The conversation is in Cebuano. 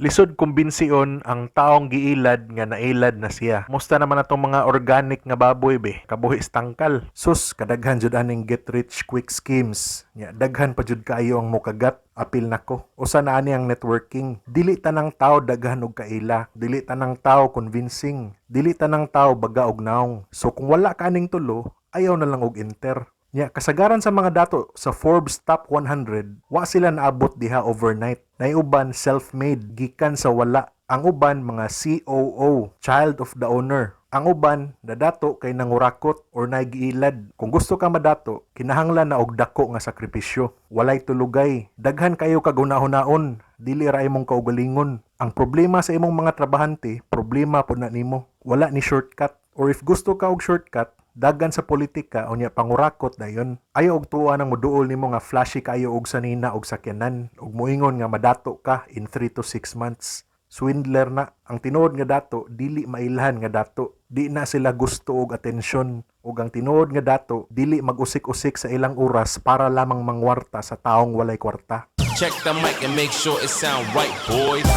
Lisod kumbinsion ang taong giilad nga nailad na siya. Musta naman atong mga organic nga baboy be, kabuhi sa tangkal. Sus, kadaghan jud aning get rich quick schemes. Nya daghan pa jud kaayo ang mukagat, apil nako. Usa na ani ang networking. Dili tanang tao daghan og kaila, dili tanang tao convincing, dili tanang tao baga og naong. So kung wala ka aning tulo, ayaw na lang og enter. Nya kasagaran sa mga dato sa Forbes Top 100, wa sila naabot diha overnight. Nay uban self-made gikan sa wala. Ang uban mga COO, child of the owner. Ang uban nadato kay nangurakot or nagiilad. Kung gusto ka madato, kinahanglan na og dako nga sakripisyo. Walay tulugay. Daghan kayo kag hunahunaon, dili ra imong kaugalingon. Ang problema sa imong mga trabahante, problema pod na nimo. Wala ni shortcut. Or if gusto ka og shortcut, dagan sa politika unya pangurakot dayon. Ayaw og tuwa nang moduol nimo nga flashy kayo og sanina og sakyanan ug moingon nga madato ka in 3 to 6 months. Swindler na. Ang tinuod nga dato dili mailhan nga dato. Di na sila gusto og atensyon. Ug ang tinuod nga dato dili mag-usik-usik sa ilang oras para lamang mangwarta sa taong walay kwarta. Check the mic and make sure it sound right, boys.